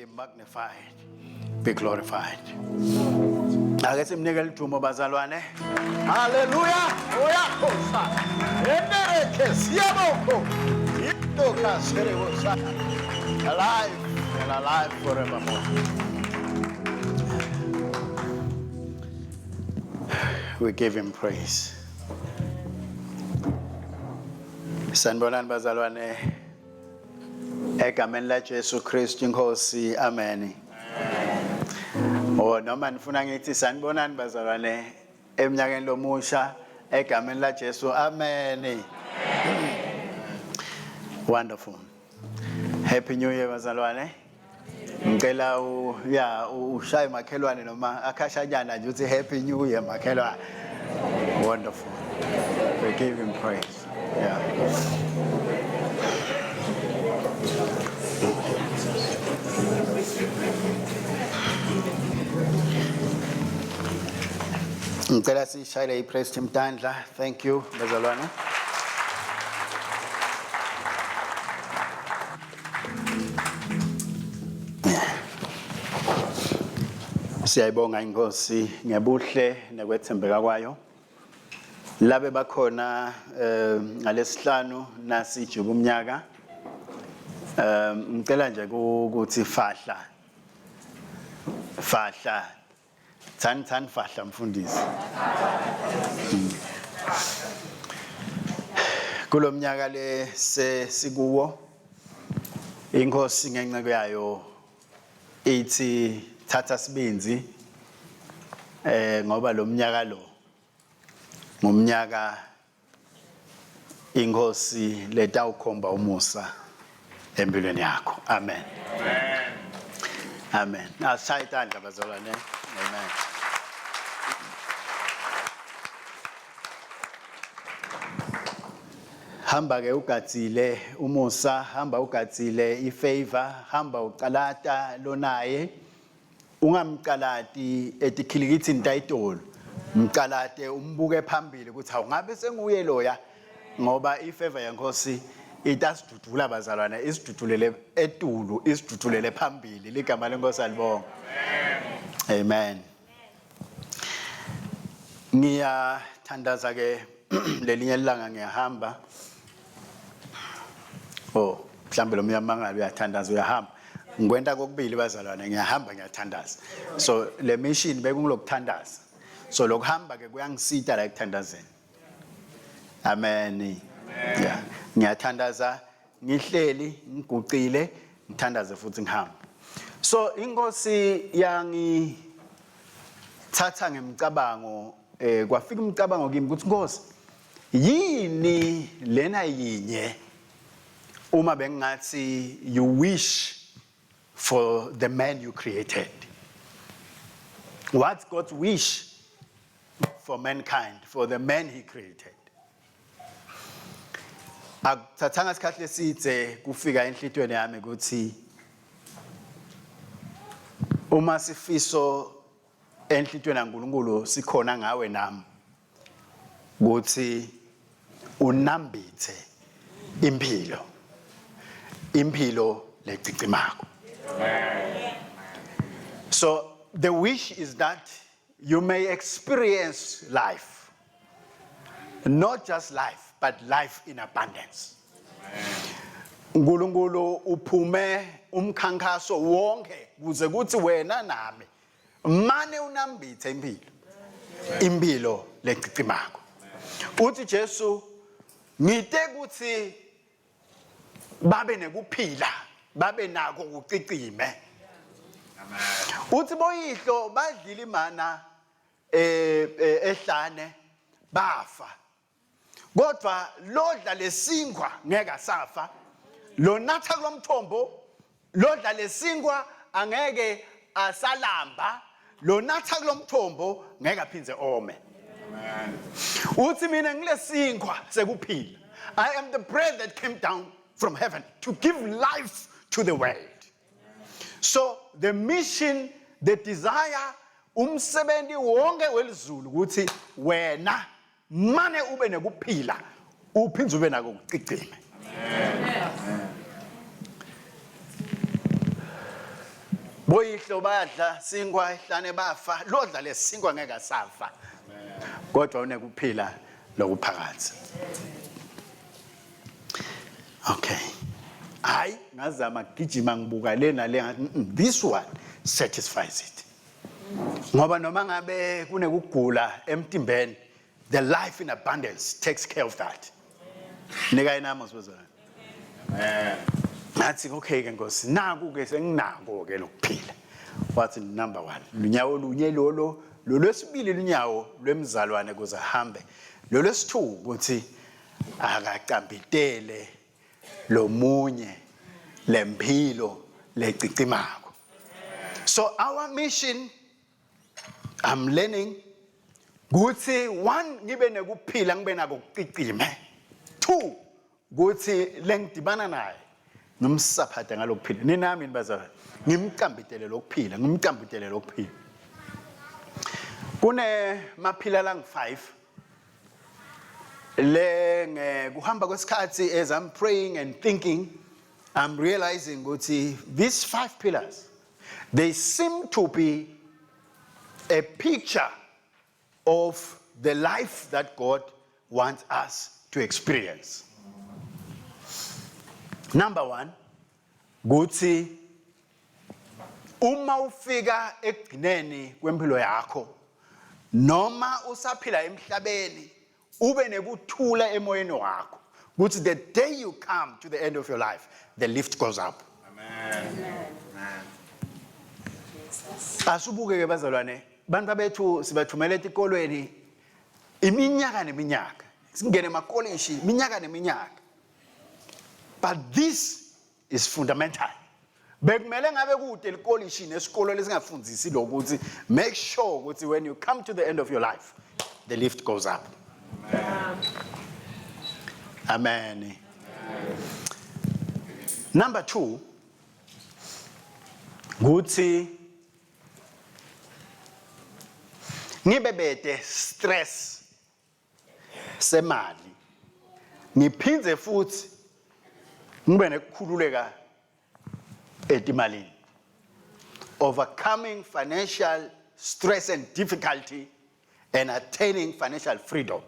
Be magnified, be glorified. Ake simnike lidumo bazalwane. Hallelujah. Uyakhosa. Endereke siyabokho. Indoka serewosa. Alive and alive forevermore. We give him praise. Sanibonani bazalwane. Egameni la Jesu Kristu inkosi amen. Oh noma nifuna ngithi sanibonani bazalwane eminyakeni lomusha egameni la Jesu amen. Wonderful. Happy New Year bazalwane. Ngicela u ya ushaye makhelwane noma akhashanyana nje uthi Happy New Year makhelwane. Wonderful. We give him praise. Yeah. Ngicela sishayele ipraise team tandla. Thank you bazalwane. Siyayibonga inkosi ngebuhle nekwethembeka kwayo. Labe bakhona eh ngalesihlanu nasijuba umnyaka. Eh ngicela nje ukuthi fahla. Fahla. Thani thani fahla mfundisi. Kulomnyaka le sesikuwo inkosi ngenceku yayo ithi thatha sibinzi eh ngoba lo mnyaka lo ngumnyaka inkosi letawukhomba umusa empilweni yakho amen amen amen ashaye itandla bazalwane amen Hamba ke ugadzile umusa, hamba ugadzile ifavor, hamba ucalata lonaye. Ungamcalati etikhilikithini tayitolo. Mcalate umbuke phambili ukuthi awungabe senguye loya ngoba ifavor yenkosi itasidudula bazalwane isidudulele etulu isidudulele phambili ligama lenkosi alibonga. Amen. Ngiyathandaza ke lelinye ilanga ngiyahamba. Oh, mhlambe lo mnyamangala uyathandaza uyahamba. Ngikwenta kokubili bazalwane ngiyahamba ngiyathandaza. So le mission bekungilokuthandaza. So lokuhamba ke kuyangisita la ekuthandazeni. Amen. Yeah. Ngiyathandaza ngihleli ngiguqile ngithandaze futhi ngihambe. So inkosi yangi thatha ngemicabango eh kwafika umcabango kimi ukuthi Nkosi yini lena yinye uma bengingathi you wish for the man you created what's God's wish for mankind for the man he created akuthathanga isikhathi lesidze kufika enhlitweni yami ukuthi uma sifiso enhlitweni kaNkuluNkulu sikhona ngawe nami ukuthi unambithe impilo impilo lecicimako so the wish is that you may experience life not just life but life in abundance uNkulunkulu uphume umkhankaso wonke kuze kuthi wena nami mane unambithe impilo impilo lecicimako uthi Jesu ngite ukuthi babe nekuphila babe nako kucicime uthi boyihlo badlile imana eh, eh ehlane bafa kodwa lodla lesinkwa ngeke asafa lonatha kulomthombo lodla lesinkwa angeke asalamba lonatha kulomthombo ngeke aphindze ome uthi mina ngilesinkwa sekuphila i am the bread that came down from heaven to give life to the world so the mission the desire umsebenzi wonke welizulu ukuthi wena mane ube nekuphila uphinde ube nako kucicime. Boyihlo badla sinkwa ehlane bafa, lodla lesinkwa ngeke asafa. Kodwa unekuphila lokuphakadze. Okay. Hayi ngazama gijima ngibuka le nale ngathi this one satisfies it. Ngoba noma ngabe kunekugula emtimbeni the life in abundance takes care of that. Nika inamo sibazalwane. Amen. Ngathi okay ke Nkosi naku ke senginako ke lokuphila. Wathi number 1 lunyawo lunye lolo lolwesibili lunyawo lwemzalwane kuze ahambe. Lolwesithu ukuthi akacambitele lomunye lempilo lecicimako. So our mission I'm learning kuthi one ngibe nekuphila ngibe nako kucicime. Two kuthi lengidibana naye ngimsaphathe ngalokuphila. Ninami nibazalwane ngimcambitele lokuphila ngimcambitele lokuphila. Kune maphila lang 5 le ngekuhamba kwesikhathi as I'm praying and thinking I'm realizing ukuthi these five pillars they seem to be a picture of the life that God wants us to experience. Number 1 kuthi uma ufika ekugcineni kwempilo yakho noma usaphila emhlabeni ube nekuthula emoyeni wakho kuthi the day you come to the end of your life the lift goes up. Amen. Amen. Asubuke ke bazalwane bantu bethu sibathumela etikolweni iminyaka neminyaka singene emakolishi iminyaka neminyaka but this is fundamental bekumele ngabe kude likolishi nesikolo lesingafundisi lokuthi make sure ukuthi when you come to the end of your life the lift goes up. Amen, amen. Number 2 kuthi ngibe bede stress semali ngiphindze futhi ngibe nekukhululeka etimalini overcoming financial stress and difficulty and attaining financial freedom.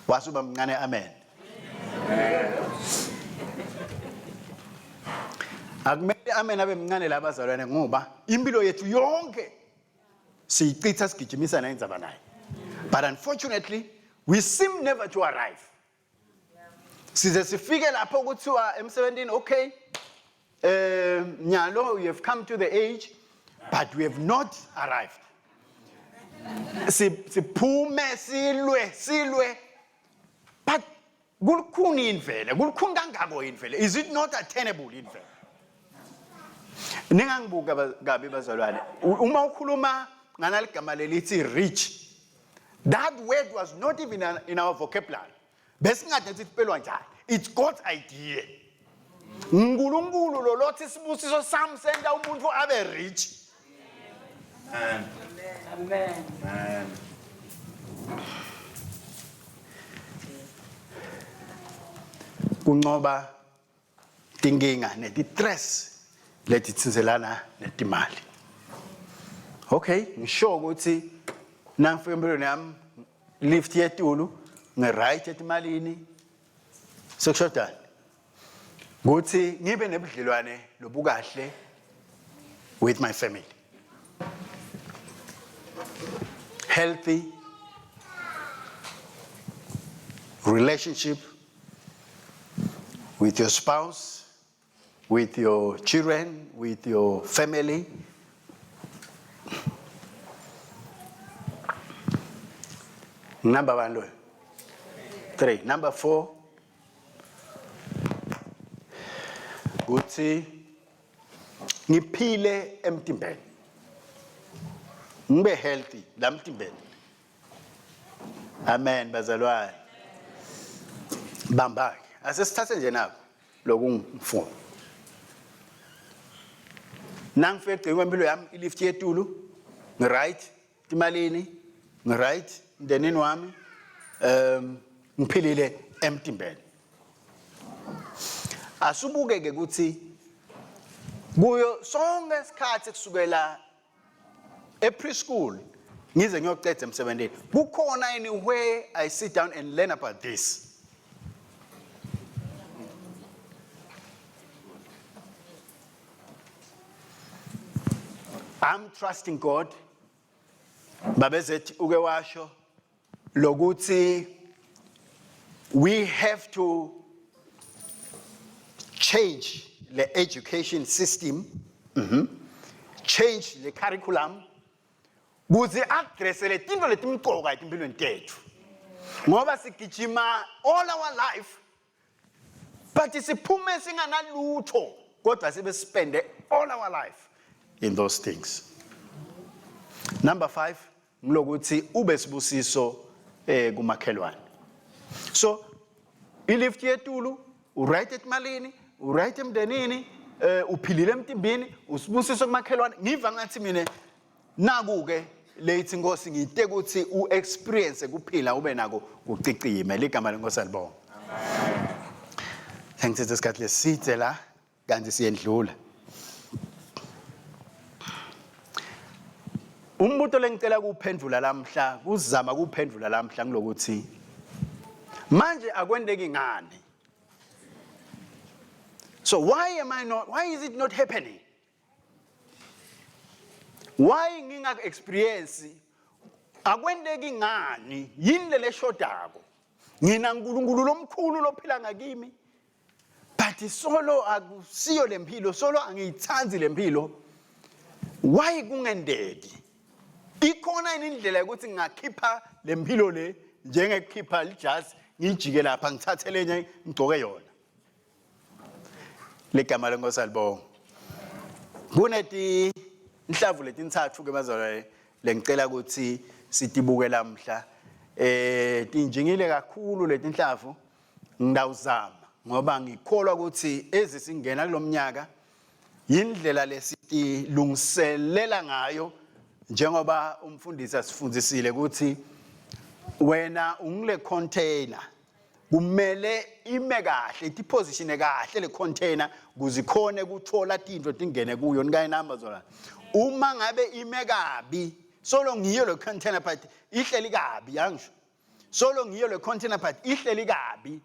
Wasuba mncane amen. Akumele amen abe mncane la bazalwane ngoba impilo yethu yonke siyichitha sigijimisa nenzaba naye. But unfortunately we seem never to arrive. Size sifike lapho kuthiwa emsebenzini okay eh nyalo you have come to the age but we have not arrived. Siphume silwe silwe but kulukhuni yini vele kulukhuni kangako yini vele is it not attainable yini vele ningangibuka kabi bazalwane uma ukhuluma nganaligama lelithi rich that word was not even in our vocabulary besingade sithi sipelwa njani it's God's idea uNkulunkulu lo lothi sibusiso sami senta umuntu abe rich. Amen. Amen. Amen. Kunqoba tinkinga neti-stress letitsinzelana netimali. Okay, ngisho ukuthi nangifika empilweni yami lift yetulu ngi-right etimalini sekushodani ukuthi ngibe nebudlelwane lobukahle with my family healthy relationship with your spouse with your children with your family number 1 loyo 3 number 4 kuthi ngiphile emtimbeni ngibe healthy la mtimbeni amen bazalwane bamba ke asesithathe nje nako lokungifuna nangifika egcini kwempilo yami ilift yetulu ngiright timalini ngiright mndenini wami um ngiphilile emtimbeni asubukeke ukuthi Kuyo sonke isikhathi kusukela e-preschool ngize ngiyoceda emsebenzini kukhona yini where I sit down and learn about this? I'm trusting God. Babezethi uke washo lokuthi we have to change the education system, change the curriculum kuze address letinto letimcoka etimpilweni tethu, ngoba sigijima all our life but siphume singanalutho, kodwa sibe spende all our life in those things. Number 5 ngilokuthi ube sibusiso kumakhelwane. So ilift yetulu, uright etimalini, uright emndenini, uphilile emtimbini, usibusiso kumakhelwane. Ngiva ngathi mina naku ke leyithi inkosi ngite ukuthi uexperience kuphila ube nako kucicime. Ligama lenkosi alibonga. Sengithethe isikhathi leside la kanti siyendlula. Umbuto lengicela kuwuphendvula lamhla, kuzama kuwuphendvula lamhla ngilokuthi manje akwendeki ngani? So why am I not, why is it not happening? Why nginga experience akwendeki ngani? Yini le leshodako? Ngina uNkulunkulu lomkhulu lophila ngakimi. But solo akusiyo lempilo, solo angiyithandi lempilo. Why kungendeki? Ikhona yini indlela yokuthi ngingakhipha lempilo le njengekukhipha lijazi ngijike lapha ngithathe lenye ngigcoke yona? Ligama lenkosi alibonga. Kuneti inhlavu letintsatfu ke bazalwane lengicela ukuthi sitibuke lamhla. Tinjingile kakhulu letinhlavu, ngidawuzama ngoba ngikholwa ukuthi ezisingena kulomnyaka yindlela lesitilungiselela ngayo, njengoba umfundisi asifundisile ukuthi wena ungile container, kumele ime kahle, itipositione kahle le container kuze ikhone ukuthola tinto tingene kuyo. Nikayinamba zona uma ngabe ime kabi, solo ngiyo le container but ihleli kabi, angisho solo ngiyo le container but ihleli kabi.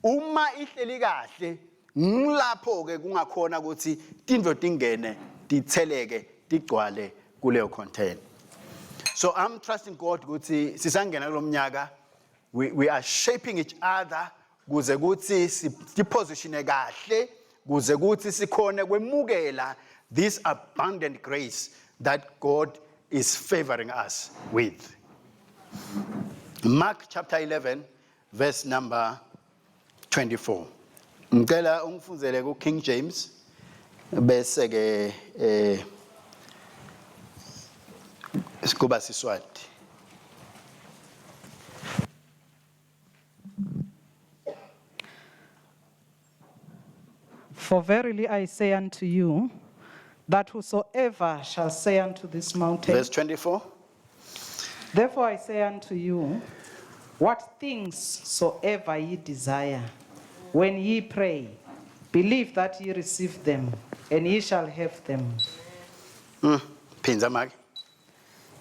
Uma ihleli kahle ngilapho ke kungakhona ukuthi tinto tingene, titheleke, tigcwale kuleyo container. So I'm trusting God ukuthi sisangena kulomnyaka we are shaping each other kuze kuthi sipositione kahle, kuze kuthi sikhone kwemukela this abundant grace that God is favoring us with. Mark chapter 11 verse number 24. Ngicela ungifundzele ku King James bese ke sikuba Siswati. For verily I say unto you, that whosoever shall say unto this mountain, Verse 24. Therefore I say unto you, what things soever ye desire, when ye pray, believe that ye receive them, and ye shall have them. Phinza make.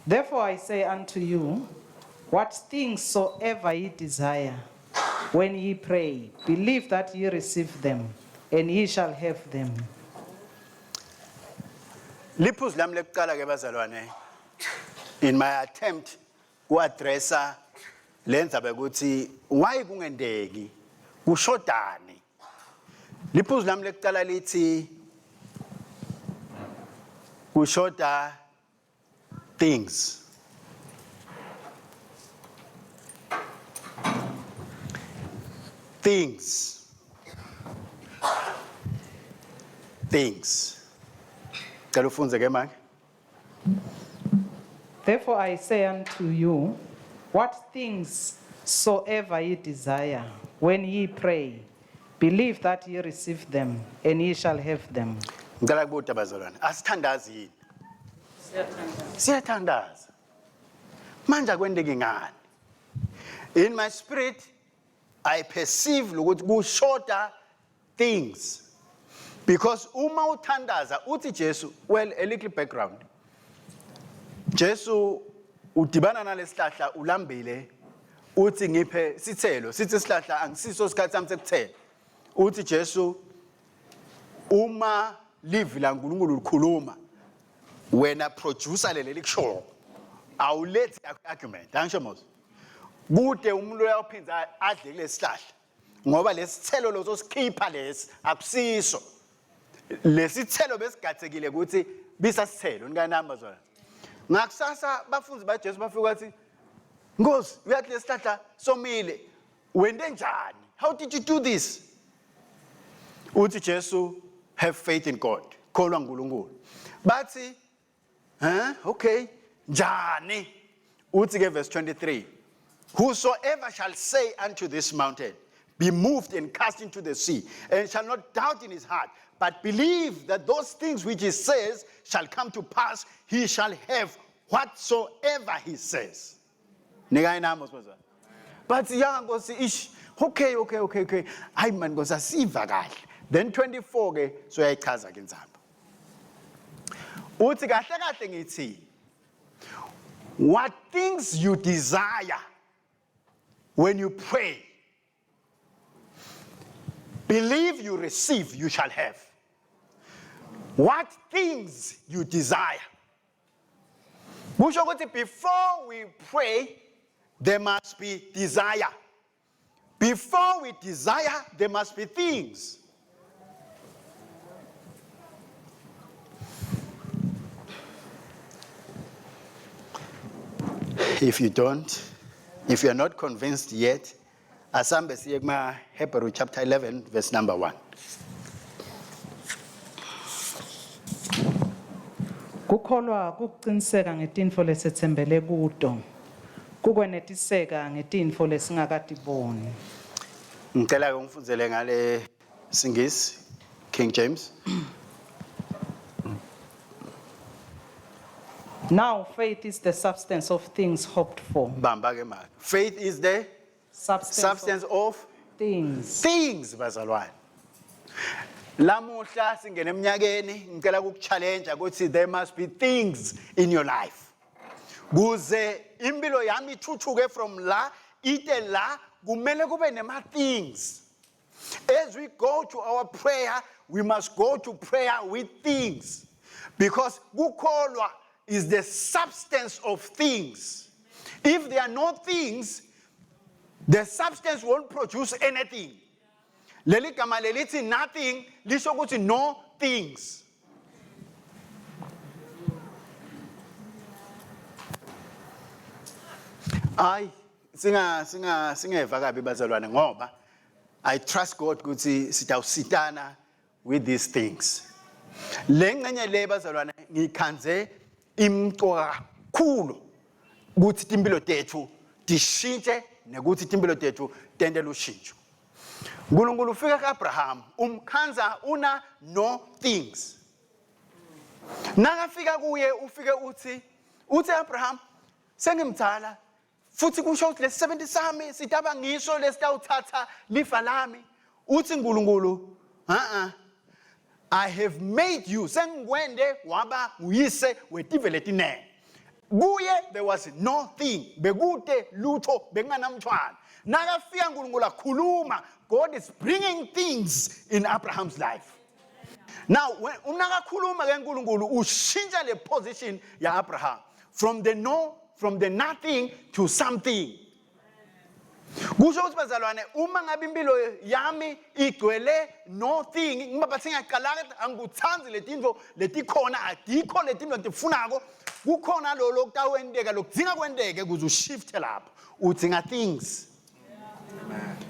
Therefore I say unto you, what things soever ye desire, when ye pray, believe that ye receive them, and ye shall have them. Liphuzu lami lekuqala ke bazalwane, in my attempt ku-addressa le ndzaba ukuthi why kungendeki, kushodani. Liphuzu lami lekuqala lithi kushoda things. Things. Things. Cela ufundze ke manje. Therefore I say unto you, what things soever ye desire, when ye pray, believe that ye receive them, and ye shall have them. Ngicela kubuta bazalwane, asithandazi yini? Siyathandaza. Manje akwendeki ngani? In my spirit I perceive ukuthi kushoda things. Because uma uthandaza uthi Jesu, well a little background. Jesu udibana nalesihlahla ulambile uthi ngiphe sithelo sithi isihlahla angisiso isikhathi sami sekuthela uthi Jesu uma livi laNkulunkulu likhuluma wena producer leli likushoyo awulethi argument angisho mos kude umuntu uyawuphinda adle kulesihlahla ngoba lesithelo loso sikhipha lesi akusiso lesithelo besigathekile ukuthi bisasithelo nikanamba zona ngakusasa bafunzi baJesu bafika bathi Nkosi uyathi lesihlahla somile wente njani how did you do this uthi Jesu have faith in God kholwa uNkulunkulu bathi huh okay njani uthi ke verse 23 whosoever shall say unto this mountain be moved and cast into the sea and shall not doubt in his heart but believe that those things which he says shall come to pass he shall have whatsoever he says nika inamba sibazana but ya nkosi ish okay okay okay okay hayi man nkosi asiva kahle then 24 ke soyayichaza ke inzamba uthi kahle kahle ngithi what things you desire when you pray believe you receive you shall have what things you desire kusho ukuthi before we pray there must be desire before we desire there must be things if you don't if you are not convinced yet asambe siye kuma Hebrew chapter 11 verse number 1 Kukholwa kukuqiniseka ngetintfo lesetsembele kuto. Kukwenetiseka ngetintfo lesingakatiboni. Ngicela ke ungifundzele ngale Singisi King James Now faith is the substance of things hoped for. bamba ke manje faith is the Substance, substance of of things. things bazalwane lamuhla singena eminyakeni ngicela ukukuchallenge ukuthi there must be things in your life kuze impilo yami ithuthuke from la ite la kumele kube nema things As we go to our prayer, we must go to prayer with things. Because kukholwa is the substance of things. If there are no things, the substance won't produce anything. Leli gama lelithi nothing lisho ukuthi no things. Ay singa singa singeva kabi bazalwane ngoba I trust God ukuthi sitawusitana with these things. Le ngxenye le bazalwane ngikhanze imcoka kakhulu ukuthi timpilo tethu tishintshe nekuthi timpilo tethu tente lushintsho. uNkulunkulu ufika kuAbraham umkhanza una no things. Nakafika kuye ufike uthi uthi Abraham sengimdala futhi kusho ukuthi lesisebenzi sami sitaba ngiso lesitawuthatha lifa lami uthi uNkulunkulu a a I have made you sengikwende waba nguyise wetive letinene kuye there was nothing bekute lutho bekunganamthwana nakafika uNkulunkulu akhuluma God is bringing things in Abraham's life now unakakhuluma ke uNkulunkulu ushintsha le position ya Abraham from the no from the nothing to something kusho ukuthi bazalwane uma ngabe impilo yami igcwele nothing ngiba bathi ngiyaqala angikuthandi letintfo letikhona adikho letintfo letifunako kukhona lo lokutawenteka lokudzinga kwenteke kuze ushifte lapho udzinga things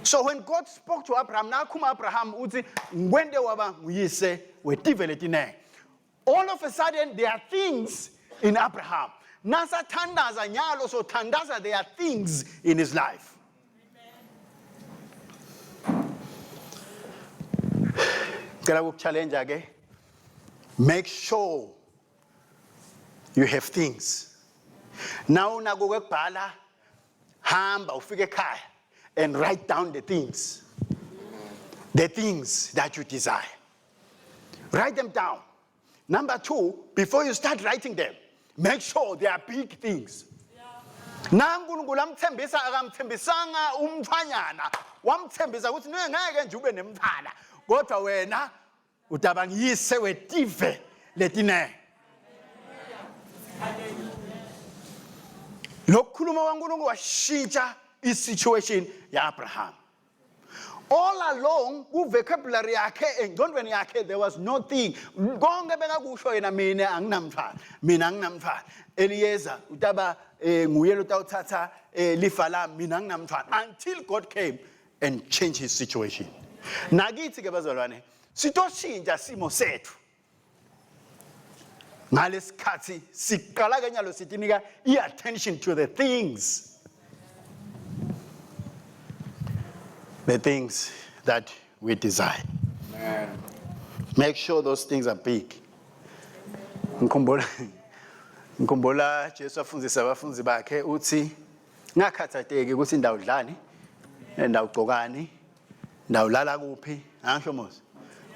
So when God spoke to Abraham, nakhuma Abraham uthi ngikwente waba nguyise wetive letinengi. All of a sudden there are things in Abraham. Nasathandaza nyalo so thandaza there are things in his life. Ngicela ukuchallenge ke. Make sure you have things. Now unako kwekubhala hamba ufike ekhaya and write down the things the things that you desire. Write them down. Number 2, before you start writing them, make sure they are big things. NaNkulunkulu amthembisa akamthembisanga umfanyana, wamthembisa ukuthi ngeke nje ube nemfana, kodwa wena utaba ngiyise wetive letinenge. Lokukhuluma kwaNkulunkulu washintsha i-situation ya-Abraham. All along ku-vocabulary yakhe engcondweni yakhe there was nothing. Konke bekakusho yena mina anginamntwana, mina anginamntwana. Eliyeza utaba eh, nguye lotawuthatha eh, lifa lami mina anginamntwana until God came and changed his situation. Nakithi ke bazalwane sitoshintsha simo sethu. Ngalesikhathi siqala ke nyalo sitinika i-attention to the things. The things that we desire. Amen. Make sure those things are big. Ngikhumbula ngikhumbula Jesu afundisa abafundi bakhe uthi ngakhathatheki ukuthi indawo udlani, indawo ugcokani, indawo ulala kuphi, angisho mos.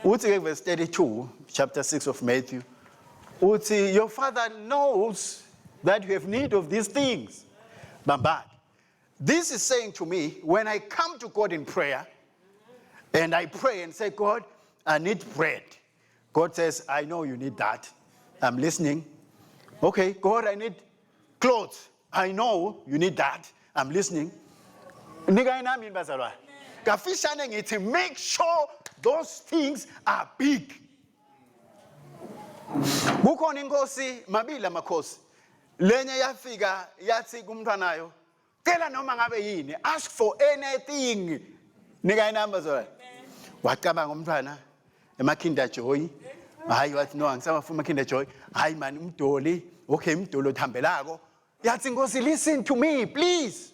Uthi ke verse 32 chapter 6 of Matthew uthi your father knows that you have need of these things. Bambani. This is saying to me, when I come to God in prayer, and I pray and say, God, I need bread. God says, I know you need that. I'm listening. Okay, God, I need clothes. I know you need that. I'm listening. Nika nami yini bazalwane? Kafishane ngithi make sure those things are big. Kukhona inkosi, mabili amakhosi. Lenye yafika yathi kumntwanayo, cela noma ngabe yini, ask for anything. Nika inamba zona. Wacabanga umntwana emaKinder Joy. Hayi wathi no angisawafuni amaKinder Joy. Hayi man umdoli, okay umdoli othambelako. Yathi inkosi listen to me please.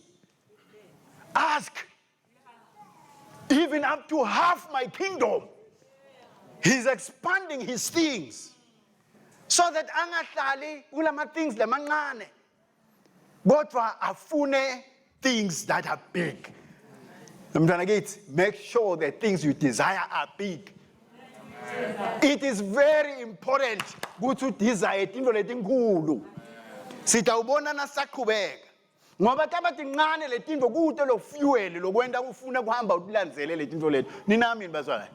Ask even up to half my kingdom. He's expanding his things so that angahlali kulama things lamancane kodwa afune things that are big. Mntwana kithi, make sure the things you desire are big. It is very important ukuthi udesire tintfo letinkhulu. Sitawubona nasaqhubeka. Ngoba taba tincane letintfo kute lo fuel lokwenta ufuna kuhamba utilandzele letintfo leto. Ninami yini bazalwane?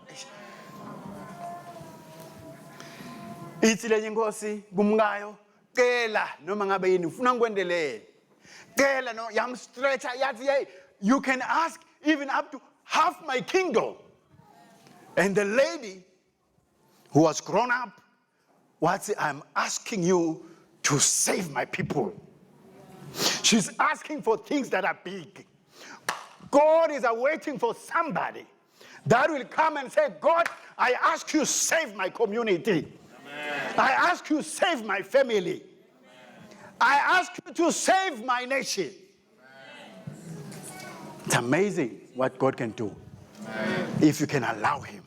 Ithi lenye inkosi kumkayo, cela noma ngabe yini ufuna ngikwendelele. Cela no yamstretcha yathi hey you can ask even up to half my kingdom. And the lady who was grown up wathi I'm asking you to save my people. She's asking for things that are big. God is awaiting for somebody that will come and say, God, I ask you save my community. Amen. I ask you save my family. Amen. I ask you to save my nation. Amen. It's amazing what God can do. Amen. If you can allow him.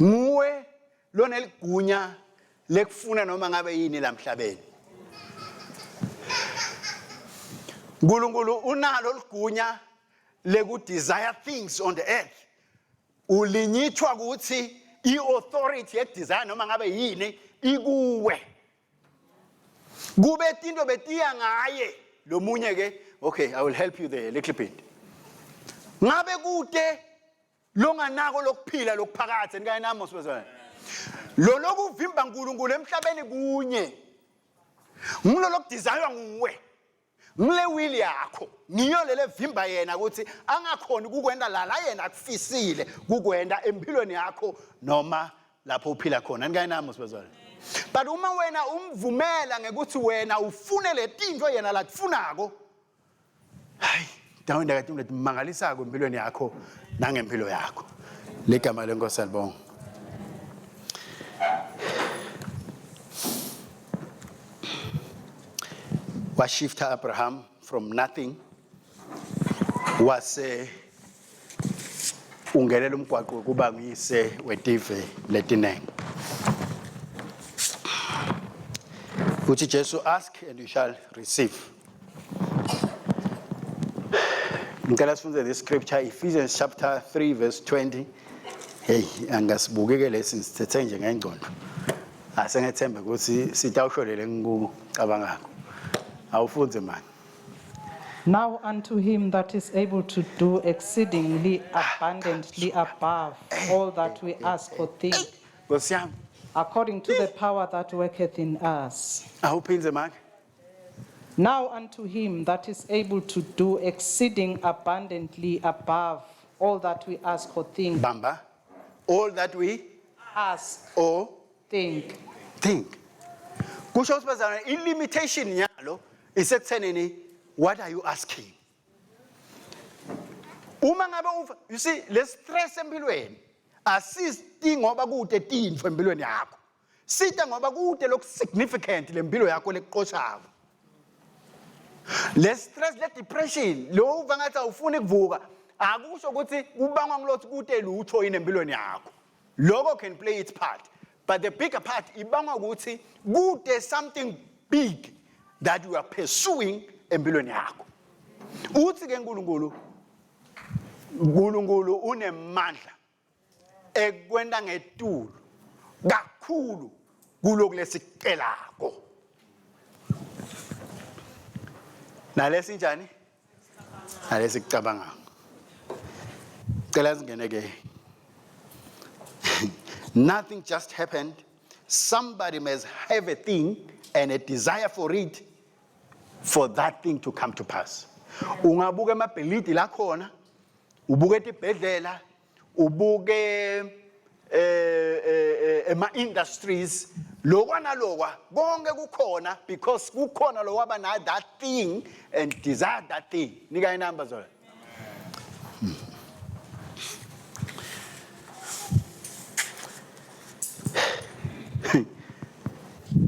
Nguwe loneligunya lekufuna noma ngabe yini lamhlabeni. uNkulunkulu unalo ligunya leku desire things on the earth. Ulinyithwa ukuthi iauthority yekudesire noma ngabe yini ikuwe. Kube tinto betiya ngaye lomunye ke okay I will help you there a little bit. Ngabe kude longanako lokuphila lokuphakathe nikanye nami sibazalwane. Lo lokuvimba uNkulunkulu emhlabeni kunye. Ngilo lokudesire nguwe. Ngile will yakho ngiyo lele vimba yena ukuthi angakhoni kukwenda la la yena akufisile kukwenda empilweni yakho noma lapho uphila khona nikanye nami sibazalwane. But uma wena umvumela ngekuthi wena ufune letinto yena lakufunako hayi dawenda kathi letimangalisako empilweni yakho nangempilo yakho. Ligama lenkosi alibonga. Washifta Abraham from nothing wase ungenela umgwaqo kuba nguyise wetive letinengi. Uthi Jesu ask and you shall receive. Ngicela sifunde this scripture Ephesians chapter 3 verse 20. Hey, angasibukeke lesi sithethe nje ngengcondo. Asengethembe ukuthi sitawuhlolele ngikucabangako. Awufunze mani. Now unto him that is able to do exceedingly abundantly above all that we ask or think, Nkosi yami, according to the power that worketh in us. awuphindze mani. Now unto him that is able to do exceeding abundantly above all that we ask or think, Bamba. All that we ask, or think, think. Kusho ukuthi bazalwane i-limitation yalo isekuthenini what are you asking? Uma ngabe ufa you see le stress empilweni asisti ngoba kude tintfo empilweni yakho. Sita ngoba kude loku significant lempilo yakho lekuqoshako. Le stress le depression lo uva ngathi awufuni kuvuka akusho ukuthi kubangwa ngilothi kude lutho yini empilweni yakho. Lokho can play its part. But the bigger part ibangwa ukuthi kude something big that you are pursuing empilweni yakho. Uthi ke uNkulunkulu uNkulunkulu unemandla ekwenta ngetulu kakhulu kuloku lesicelako. Nalesi njani? Nalesi kucabangako. Cela singene ke. Nothing just happened. Somebody must have a thing and a desire for it for that thing to come to pass. Ungabuka emabhilidi lakhona, ubuke etibhedlela, ubuke eh, eh, eh, ema industries lokwa nalokwa konke kukhona because kukhona lo waba na that thing and desire that thing. Nika inamba zola.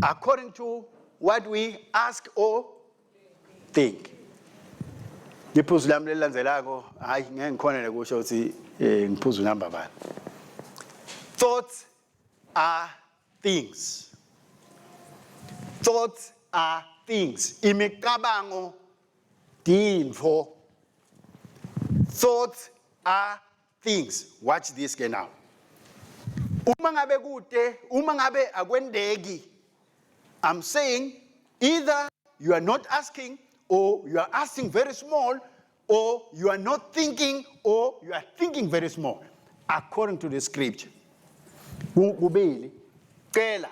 According to what we ask or think. Iphuzu lami lelilandzelako hayi ngeke ngikhone nekusho ukuthi eh ngiphuzu number bani. Thoughts are things. Thoughts are things. Imicabango tintfo. Thoughts are things. Watch this ke now. Uma ngabe kude, uma ngabe akwendeki, I'm saying either you are not asking or you are asking very small or you are not thinking or you are thinking very small according to the scripture. Kubili cela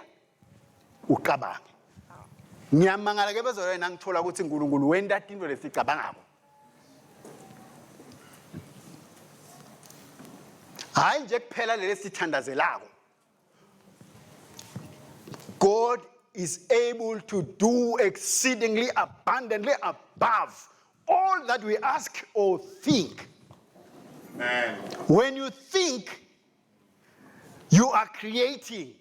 ucabange. Ngiyamangala ke bezolwana nangithola ukuthi uNkulunkulu wenta tintfo lesicabangako. Hayi nje kuphela leli sithandazelako. God is able to do exceedingly abundantly above all that we ask or think. Amen. When you think, you are creating.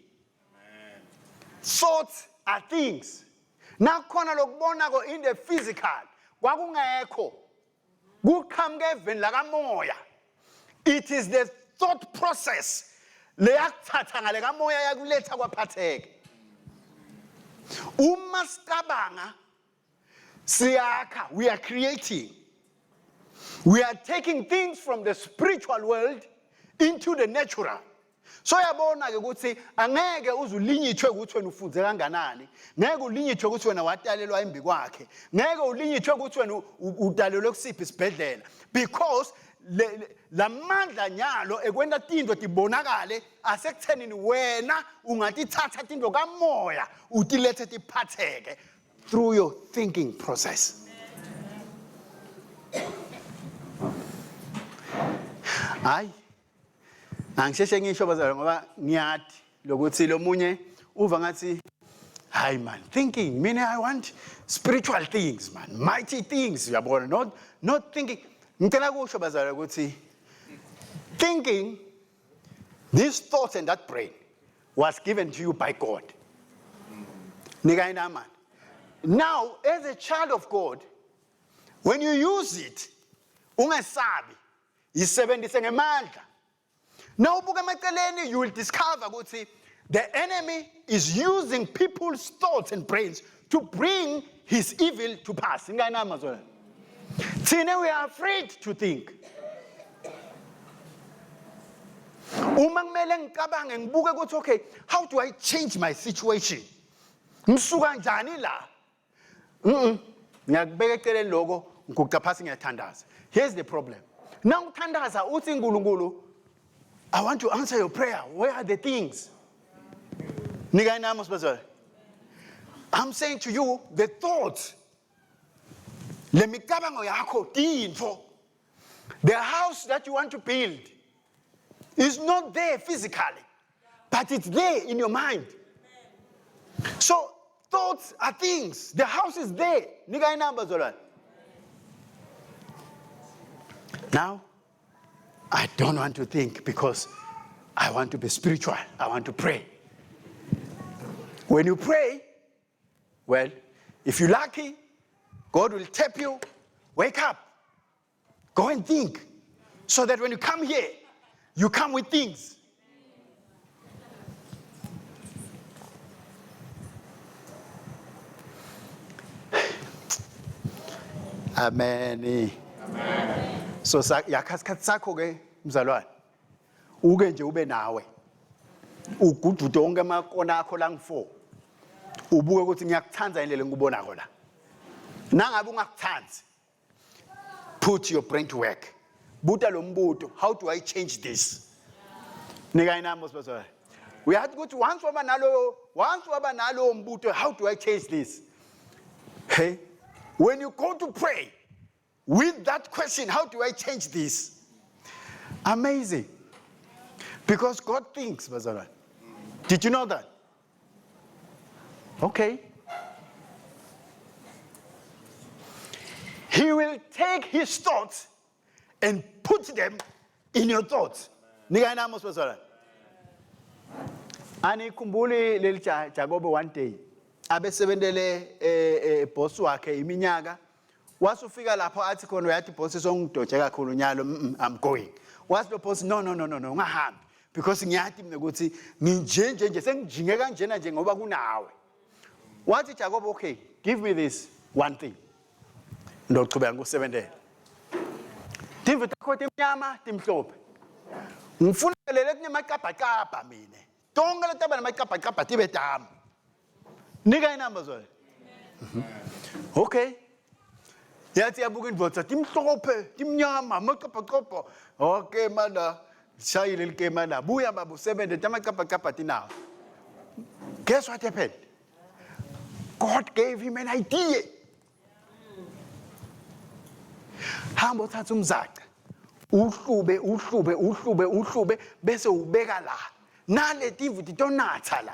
Thoughts are things. Nakhona lokubonako in the physical kwakungekho. Kuqhamuka eveni lakamoya. It is the thought process leyakuthatha ngale kamoya yakuletha kwaphatheka. Uma sicabanga siyakha, we are creating. We are taking things from the spiritual world into the natural. So yabona ke ukuthi angeke uze ulinyithwe ukuthi wena ufunze kanganani, ngeke ulinyithwe ukuthi wena watalelwa embi kwakhe, ngeke ulinyithwe ukuthi wena udalelwe kusiphi isibhedlela because lamandla nyalo ekwenta tintfo tibonakale asekuthenini wena ungatithatha tintfo kamoya utilethe tiphatheke through your thinking process. Hayi angisheshe ngisho bazalwane ngoba ngiyati lokuthi lomunye uva ngathi hayi man thinking mina I want spiritual things man mighty things uyabona not thinking ngicela kusho bazalwane ukuthi thinking this thought and that brain was given to you by God. Nika inamani. Now as a child of God when you use it ungesabi yisebenzise ngemandla. Nawubuka emaceleni you will discover ukuthi the enemy is using people's thoughts and brains to bring his evil to pass. Nika inama zona. Thina we are afraid to think. Uma kumele ngicabange ngibuke ukuthi okay, how do I change my situation? Ngisuka njani la? Mhm. Ngiyakubeka eceleni lokho, ngiguqa phasi ngiyathandaza. Here's the problem. Nawuthandaza uthi uNkulunkulu I want to answer your prayer. Where are the things? Nika inami sibazale. I'm saying to you the thoughts le micabango yakho tintfo the house that you want to build is not there physically but it's there in your mind so thoughts are things the house is there nika inamba zolwane now I don't want to think because I want to be spiritual. I want to pray. When you pray, well, if you're lucky, God will tap you. Wake up. Go and think. So that when you come here, you come with things. Amen. Amen. So yakha isikhathi sakho ke mzalwane. Uke nje ube nawe. Ugudude wonke amakona akho la ngu4. Ubuke ukuthi ngiyakuthanda indlela engikubonako la. Nangabe ungakuthandi put your brain to work. Buta lo mbuto, how do I change this? Nika inamba sibazalwane. Uyathi ukuthi once waba naloyo, once waba nalowo mbuto, how do I change this? Hey, when you go to pray with that question, how do I change this? Amazing. Because God thinks, bazalwane. Did you know that? Okay. He will take his thoughts and put them in your thoughts. Nika inamo sibazalwane. Anikhumbuli leli Jakobe one day abesebentele eh, eh, boss wakhe iminyaka wasufika lapho athi khona uyathi boss songidoje kakhulu nyalo mm, I'm going. Wathi lo boss no no no no no ungahambi because ngiyati mina ukuthi nginje nje nje sengijinge kanjena nje ngoba kunawe. Wathi Jakobe okay give me this one thing. Ndochubeka ngikusebentele. Timvu takho timnyama timhlophe. Ngifuna lele kunemacabhacabha mina. Tonke letaba nemacabhacabha tibe tami. Nika inamba zona. Mhm. Okay. Yathi yabuka indvodza timhlophe, timnyama, amacabhacabha. Okay mana shayile likema la. Buya baba usebenze tamacabhacabha tinawo. Guess what happened? God gave him an idea. Hamba uthatha umzaca. Uhlube, uhlube, uhlube, uhlube bese ubeka la. Nale timvu titonatha la.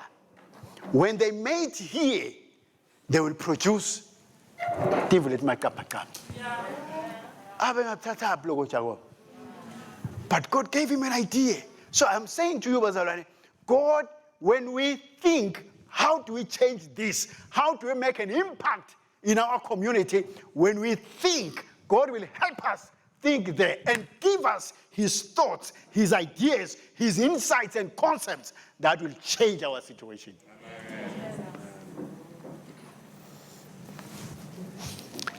When they mate here, they will produce timvu leti macabhacabha. Abe ngakuthathaphi lokho Jakob? But God gave him an idea. So I'm saying to you, bazalwane, God, when we think, how do we change this? How do we make an impact in our community? When we think, God will help us think there and give us his thoughts, his ideas, his insights and concepts that will change our situation.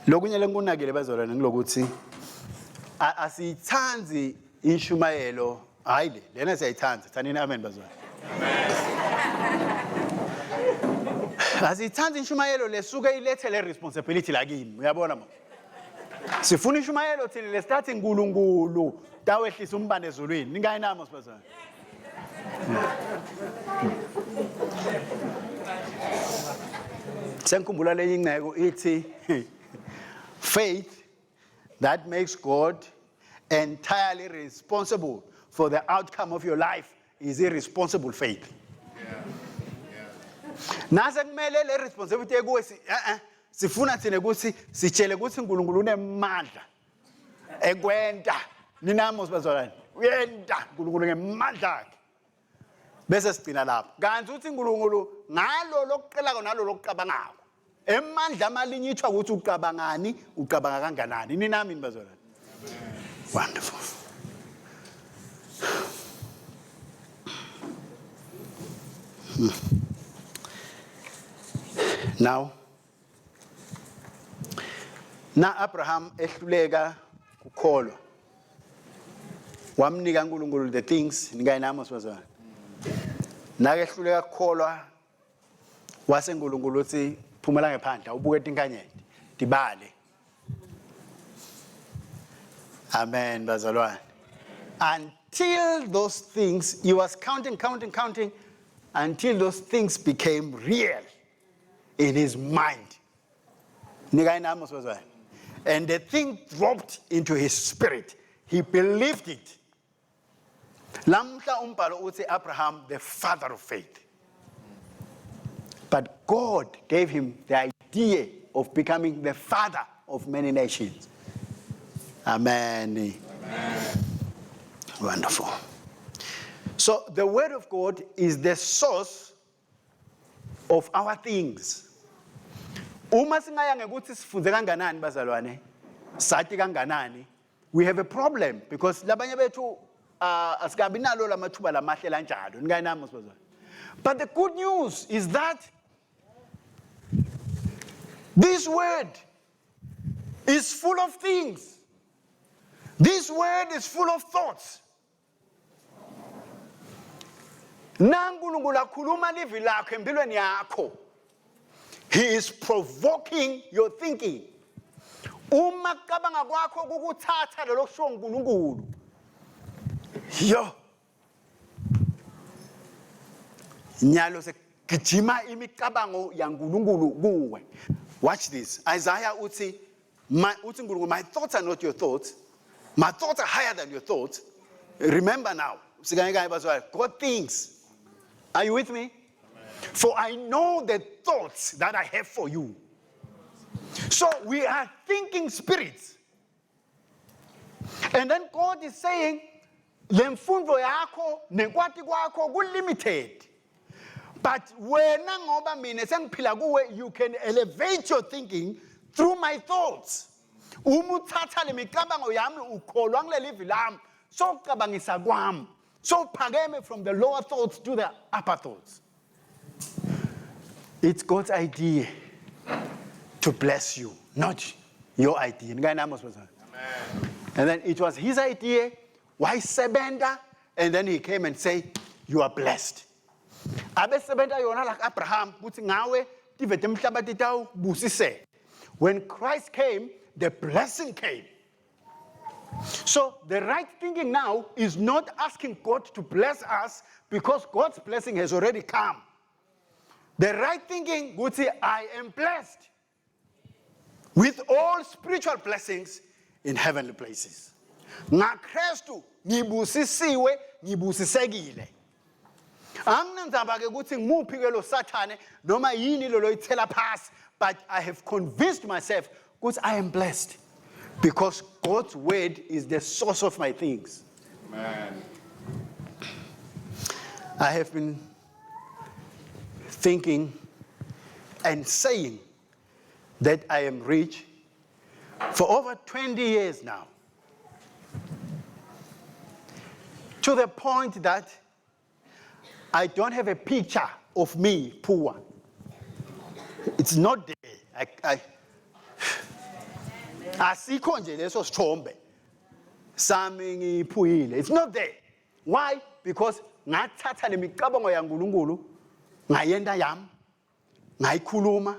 Lokunye lengikunakile bazalwane ngilokuthi asiyithandi inshumayelo hayi le lena siyayithanda thanini amen bazalwane asiyithandi inshumayelo lesuke ilethe le responsibility la kimi uyabona ma sifuna inshumayelo thina lesithathi nkulunkulu tawehlisa umbane ezulwini ningayinamo sibazalwane Sengikhumbula lenye inceko ithi faith that makes God entirely responsible for the outcome of your life is irresponsible faith. Nase kumele le responsibility ekuwe si eh eh sifuna thina ukuthi sitshele ukuthi uNkulunkulu unemandla ekwenta ninami sibazalwane uyenta uNkulunkulu ngemandla akhe bese sigcina lapho kanti uthi uNkulunkulu ngalo lokuqelako nalo lokucabangako emandla amalinyithwa ukuthi ucabangani ucabanga kanganani ninami nibazalwane wonderful Now na Abraham ehluleka kukholwa. Wamnika uNkulunkulu the things nikaye nami sibazana. Nakehluleka kukholwa wase uNkulunkulu uthi phumela ngephandle ubuke tinkanyeti tibale. Amen bazalwane. Until those things he was counting counting counting until those things became real in his mind. Nika nami sibazalwane. And the thing dropped into his spirit. He believed it. Lamhla umbhalo uthi Abraham the father of faith. But God gave him the idea of becoming the father of many nations. Amen. Amen. Wonderful. So the word of God is the source of our things. Uma singaya ngekuthi sifunze kanganani bazalwane, sati kanganani, we have a problem because labanye bethu asikabi nalo lamathuba lamahle lanjalo. Nikayi nami bazalwane. But the good news is that this word is full of things. This word is full of thoughts. NaNkulunkulu akhuluma livi lakhe empilweni yakho. He is provoking your thinking. Uma kucabanga kwakho kukuthatha lelo kushiwo uNkulunkulu. Yo. Nyalo sekugijima imicabango yaNkulunkulu kuwe. Watch this. Isaiah uthi my uthi uNkulunkulu my thoughts are not your thoughts. My thoughts are higher than your thoughts. Remember now, sikanye kanye bazalwane, God thinks. Are you with me? Amen. For I know the thoughts that I have for you. So we are thinking spirits. And then God is saying, lemfundo yakho nekwati kwakho ku-limited. But wena ngoba mina sengiphila kuwe, you can elevate your thinking through my thoughts. Uma uthatha le micabango yami ukholwa kuleli livi lami, sowucabangisa kwami. So phakeme from the lower thoughts to the upper thoughts. It's God's idea to bless you, not your idea. Amen. And then it was his idea, why sebenta? And then he came and said, you are blessed. Abesebenta yona like Abraham, kuthi ngawe tive temhlaba titawubusiseka. When Christ came, the blessing came. So the right thinking now is not asking God to bless us because God's blessing has already come. The right thinking would say, I am blessed with all spiritual blessings in heavenly places. NgaKristu ngibusisiwe, ngibusisekile. Anginandzaba ke ukuthi ngimuphi ke lo Sathane noma yini lo loyithela phasi, but I have convinced myself ukuthi I am blessed because God's word is the source of my things. Amen. I have been thinking and saying that I am rich for over 20 years now. To the point that I don't have a picture of me poor. It's not there. Asikho nje leso sithombe sami ngiphuyile. It's not there. Why? Because ngathatha lemicabango yaNkulunkulu ngayenta yami, ngayikhuluma,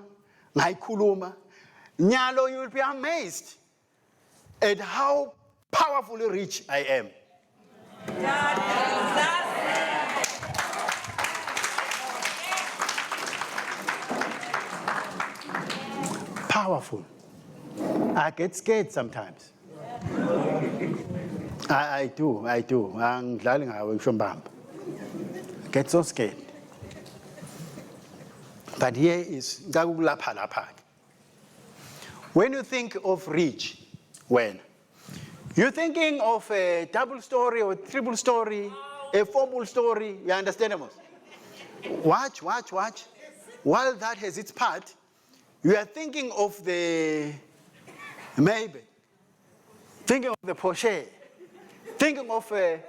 ngayikhuluma. Nyalo, you will be amazed at how powerfully rich I am. Powerful. I get scared sometimes. I do, I do. Angidlali ngawe ngisho mbamba. I get so scared. But here is ngicela ukulapha lapha ke. When you think of rich, when you're thinking of a double story or triple story, a four story, you understand almost? Watch, watch, watch. While that has its part, you are thinking of the maybe, thinking of the Porsche, thinking of the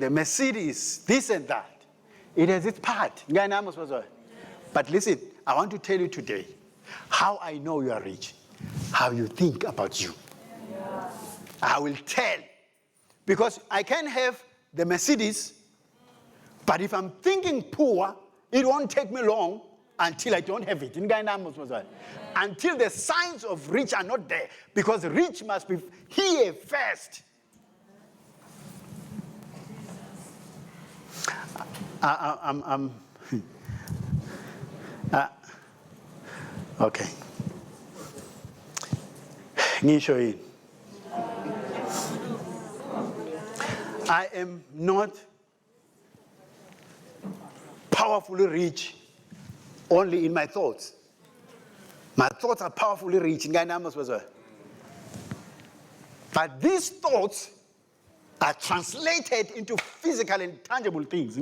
Mercedes, this and that. It has its part. But listen, I want to tell you today how I know you are rich, how you think about you. I will tell. Because I can have the Mercedes, but if I'm thinking poor, it won't take me long until I don't have it. Until the signs of rich are not there, because rich must be here first. I, I, I'm, I'm okay. Ngisho yini? I am not powerfully rich only in my thoughts. My thoughts are powerfully rich. But these thoughts are translated into physical and tangible things.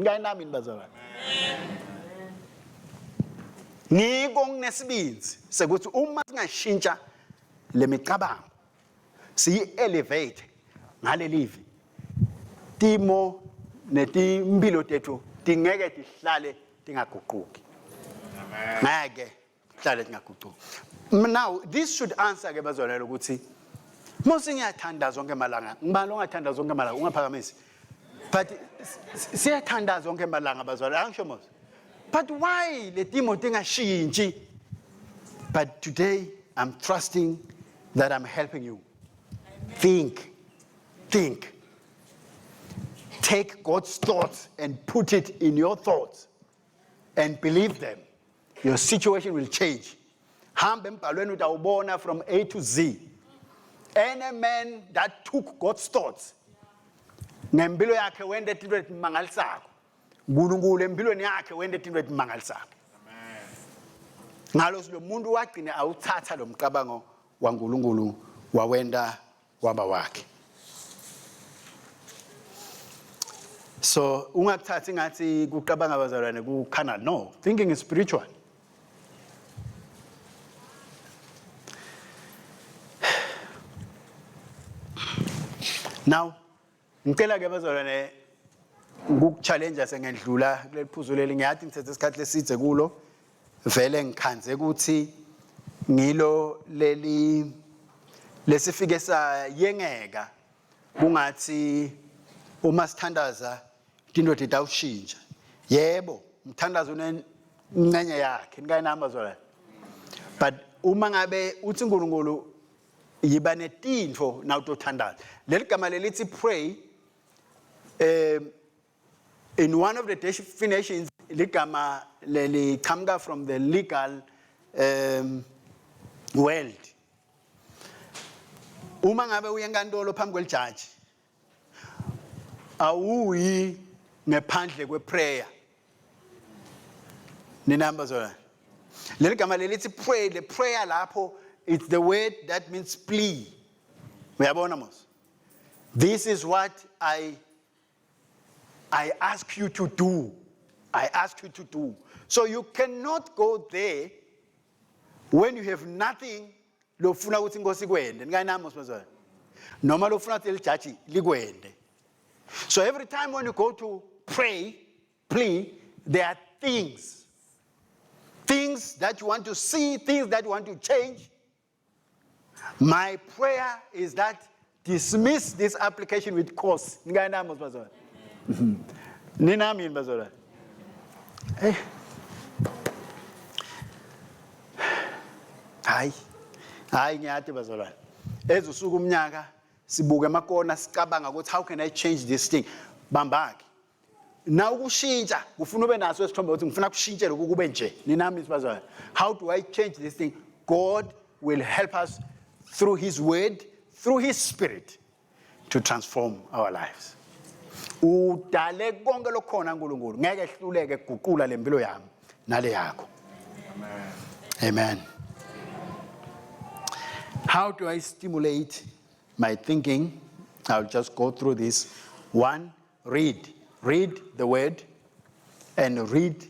Ngiko nginesibindi sekuthi uma singashintsha lemicabango siyi-elevate ngalelivi timo netimpilo tethu tingeke tihlale tingaguquki. Ngeke hlale tingaguquki. Now this should answer ke bazalwane ukuthi mose ngiyathandaza zonke malanga, ngibani ongathandaza zonke malanga ungaphakamisi. But siyathandaza zonke malanga bazalwane, angisho mose. But why le timo tingashintshi? But today I'm trusting that I'm helping you. Think. Think. Take God's thoughts and put it in your thoughts and believe them. Your situation will change. Hamba embhalweni utawubona from A to Z. Any man that took God's thoughts ngempilo yakhe wente tintfo letimangalisako. uNkulunkulu empilweni yakhe wente tintfo letimangalisako. Ngalo lo muntu wagcina awuthatha lo mcabango waNkulunkulu wawenta waba wakhe. So ungakuthathi ngathi kucabanga bazalwane kukhana no, thinking is spiritual. Now ngicela ke bazalwane ukukuchallenge sengendlula kuleli phuzu leli ngiyathi ngithethe isikhathi lesidze kulo vele ngikhanze ukuthi ngilo leli lesifike sayengeka kungathi uma sithandaza into titawushintsha yebo umthandazo unencenye yakhe nikayinamba zona but uma ngabe uthi uNkulunkulu yiba netintfo nawutothandaza leli gama lelithi pray um in one of the definitions ligama leliqhamuka from the legal world. Uma ngabe uye enkantolo phambi kwelijaji awuyi ngephandle kweprayer. Ninamba zona. Leli gama lelithi pray, the prayer lapho it's the word that means plea. Uyabona mos? This is what I ask you to do. I ask you to do. So you cannot go there when you have nothing lofuna ukuthi inkosi ikwende. Nikanami sibazwana. Noma lofuna ukuthi lijaji likwende. So every time when you go to pray, plea, there are things. Things that you want to see, things that you want to change. My prayer is that dismiss this application with cause. Ninganami bazalwane. Ninami yini bazalwane? Eh. Hayi. Hayi ngiyathi bazalwane. Ezusuku umnyaka sibuke emakona sicabanga ukuthi how can I change this thing? Bambake. Na ukushintsha kufuna ube naso isithombe ukuthi ngifuna kushintshe lokhu kube nje. Ninami bazalwane. How do I change this thing? God will help us through his word, through his spirit to transform our lives. Udale konke lokukhona uNkulunkulu ngeke ehluleke kuguqula lempilo yami nale yakho. Amen. Amen. How do I stimulate my thinking? I'll just go through this. One, read. Read the word and read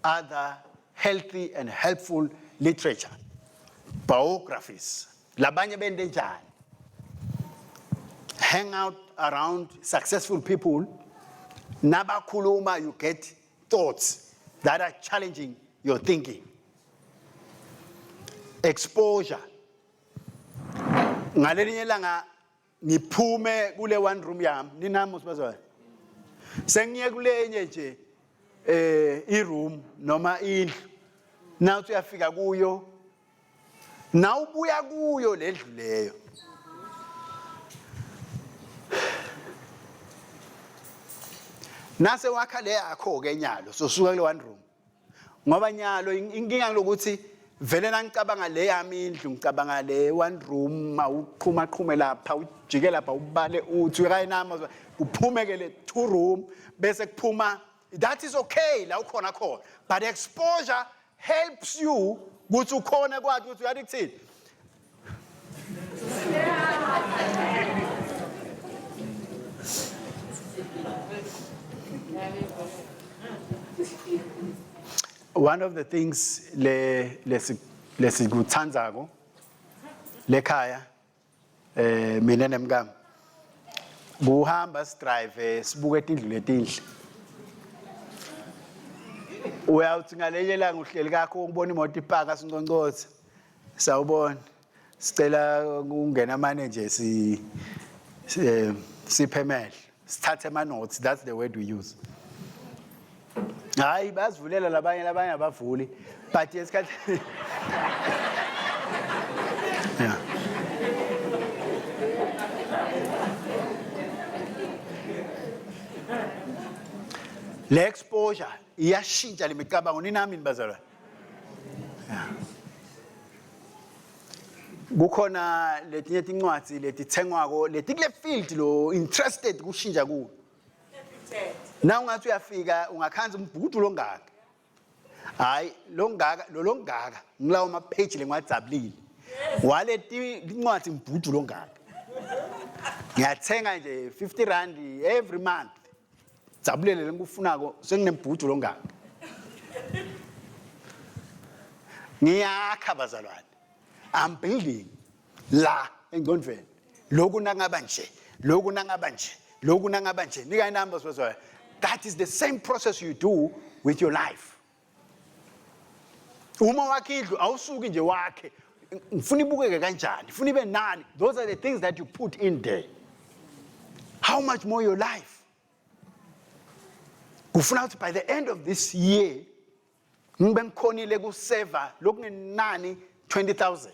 other healthy and helpful literature. Biographies. Labanye bente njani? Hang out around successful people. Nabakhuluma, you get thoughts that are challenging your thinking. Exposure. Ngalelinye ilanga Ngiphume kule one room yami, ninami usibazwana. Sengiye kulenye nje eh iroom noma indlu. Nawuthi uyafika kuyo nawubuya kuyo lendlu leyo. Nase wakha le yakho ke nyalo sosuka kule one room. Ngoba nyalo inkinga lokuthi vele nangicabanga le yami indlu ngicabanga le one room awuqhuma qhume lapha ujike lapha ubale uthi uyayinama kuphume ke le two room bese kuphuma. That is okay la ukhona khona, but exposure helps you ukuthi ukhona kwathi ukuthi uyathi kuthini. One of the things le lesi lesikuthandzako lekhaya mina nemkami kuhamba sidrive sibuke tindlu letinhle. Uyawuthi ngalenye ilanga uhleli kakho ukubona imoto ipaka, sinconcothe, "Sawubona, sicela ukungena mane nje si siphemele sithathe ama notes." That's the word we use. Hayi, bazivulela labanye, labanye abavuli, but esikhathi, yeah. Le exposure iyashintsha lemicabango, ninami nibazalwane. Yeah. Kukhona letinye tincwadzi letitsengwako letikule field lo interested kushintsha kuwo. Na ungathi uyafika ungakhanza umbhukudu longaka, hayi longaka, lo longaka, ngilawo ma-page lengiwadzabulile waleti tincwadzi, mbhudu longaka. Ngiyathenga nje 50 rand every month, dzabulele lengikufunako, senginembhudu longaka. Ngiyakha bazalwane, I'm building la engcondvweni, lokhu nangaba nje, lokhu nangaba nje, lokhu nangaba nje. Nika inamba bazalwane. That is the same process you do with your life. Uma wakhe indlu, awusuki nje wakhe, ngifuna ibukeke kanjani, ngifuna ibe nani. Those are the things that you put in there. How much more your life? Kufuna ukuthi by the end of this year ngibe ngikhonile kuseva lokungenani 20,000.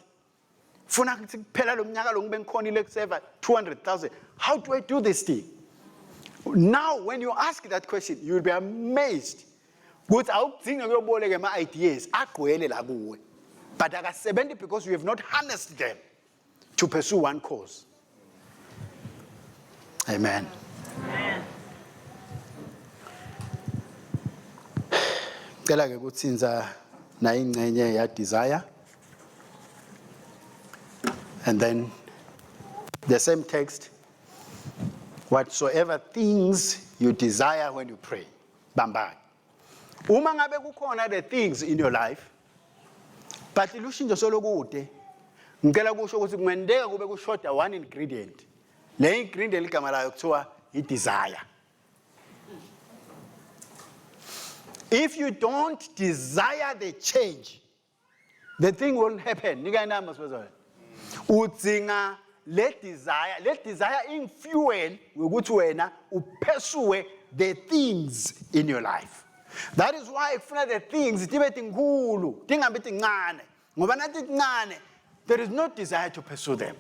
Funa ukuthi kuphela lo mnyaka lo ngibe ngikhonile kuseva 200,000. How do I do this thing? Now when you ask that question, you will be amazed ukuthi awukudinga kuyoboleka ama-ideas, agqwele la kuwe, but akasebenzi because you have not harnessed them to pursue one cause. Amen. Cela ke kutsinza na ingcenye ya desire, and then the same text, whatsoever things you desire when you pray. Bambani, uma ngabe kukhona the things in your life but lushintsho solokude, ngicela kusho ukuthi kungenteka kube kushoda one ingredient. Le ingredient igama layo kuthiwa i-desire. If you don't desire the change, the thing won't happen. Nika inamba sibazalwane. Udzinga le desire, le desire infuel ukuthi wena upursue the things in your life. That is why kufuna the things tibe tinkulu, tingabi tincane, ngoba nathi tincane there is no desire to pursue them.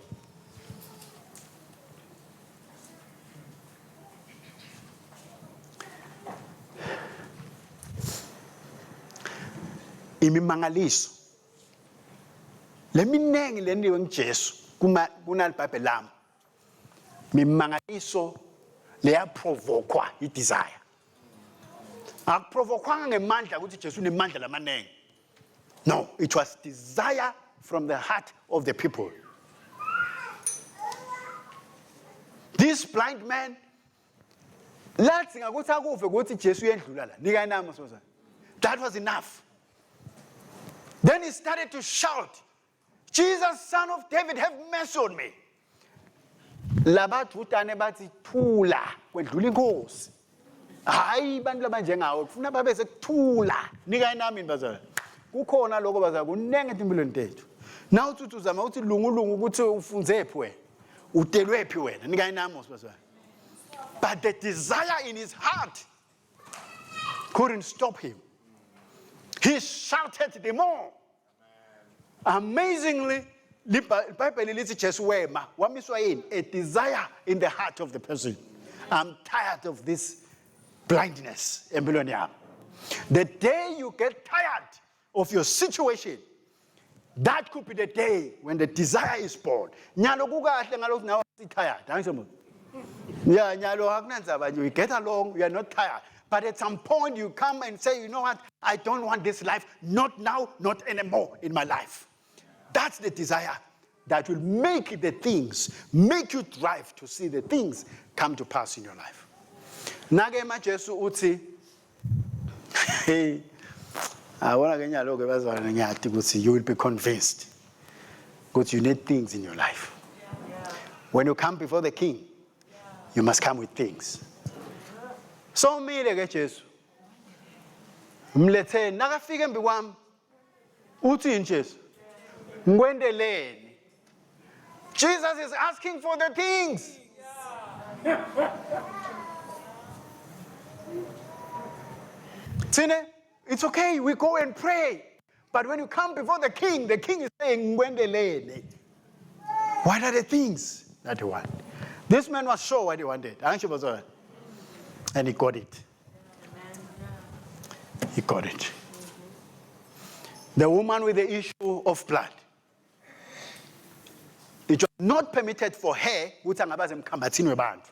Imimangaliso leminingi leniwe nguJesu kuma kunalibhayibheli lami, mimangaliso leyaprovokwa i-desire. Akuprovokwanga ngemandla ukuthi Jesu unemandla lamaningi. No, it was desire from the heart of the people. This blind man ladzinga ukuthi akuve ukuthi Jesu uyendlula la. Nika inama sozana. That was enough. Then he started to shout, "Jesus, Son of David, have mercy on me." Labadvutane bathi, "Thula, kwedlula inkosi." Hayi, bantu labanjengawe kufuna babe sekuthula. Nika inami bazalwane. Kukhona lokho bazalwane, kunenge etimpilweni tethu. Na uthi uzama uthi lungulungu ukuthi ufunze phi wena. Utelwe phi wena? Nikayinami sibazwana. But the desire in his heart couldn't stop him. He shouted the more. Amazingly, libhayibheli lithi Jesu wema, wamiswa yini? A desire in the heart of the person. I'm tired of this blindness empilweni yami. The day you get tired of your situation, that could be the day when the desire is born. Nyalo kukahle ngalokhu nawe tired. Angisho muntu. Yeah, nyalo akunandzaba you get along, you are not tired. But at some point you come and say, you know what? I don't want this life, not now, not anymore in my life. That's the desire that will make the things, make you drive to see the things come to pass in your life. Nake maJesu uthi hey awona ke nyalo ke bazalwane ngiyati ukuthi you will be convinced ukuthi you need things in your life. When you come before the king, you must come with things. So umile ke Jesu. Mletheni nakafika embi kwami uthini Jesu? Ngikwendeleni. Jesus is asking for the things. Thina, it's okay, we go and pray. But when you come before the king is saying, Ngikwendeleni. What are the things that you want? This man was sure what he wanted. Angisho bazalwane? And he got it. He got it. The woman with the issue of blood. It was not permitted for her ukuthi angabaze emkhambathini webantu.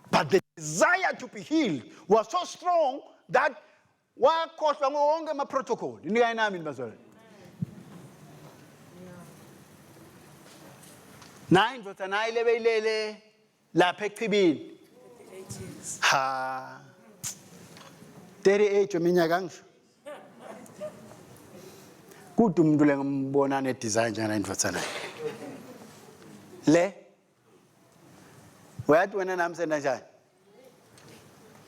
But the desire to be healed was so strong that wakhohlwa ngo wonke ama-protocol. Inika nami bazalwane. Nayi indvodza nayi lebeyilele lapha echibini. Ha. 38 weminyaka angisho. Kude umuntu lengimbona ne-design njengale ndvodza naye. Le uyathi wena nami senda njani?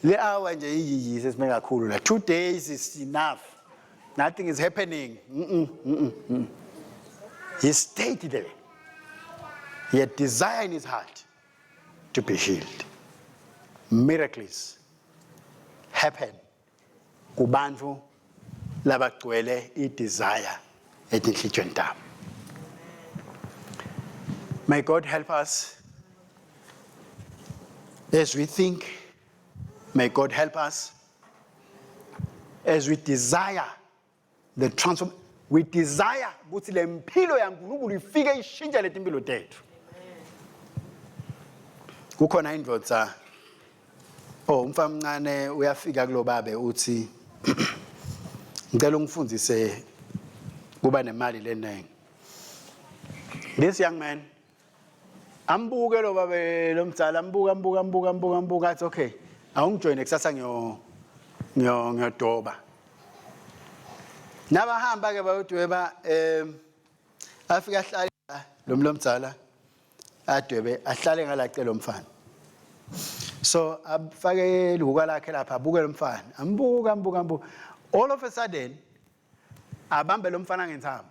Le hour nje iyiyi sesime kakhulu la. 2 days is enough. Nothing is happening. Mm -mm, mm -mm. He stayed there. He had desire in his heart to be healed. Miracles happen kubantu labagcwele i-desire etinhlitshweni tabo. May God help us as we think. May God help us as we desire the transform. We desire ukuthi le mpilo yaNkulunkulu ifike ishintshe letimpilo tethu. Kukhona indvodza oh umfana omncane uyafika kulobabe uthi ngicela ungifundise kuba nemali leningi. This young man ambuke lo babe lomdzala ambuka ambuka ambuka ambuka ambuka athi okay awungijoyine kusasa ngiyo ngiyo ngiyodoba. Nabahamba ke bayodweba afika ahlale lo mlomdzala adwebe ahlale ngalacela umfana. So afake lihuka lakhe lapha abuke lo mfana ambuka ambuka ambuka all of a sudden abambe lo mfana ngentsambo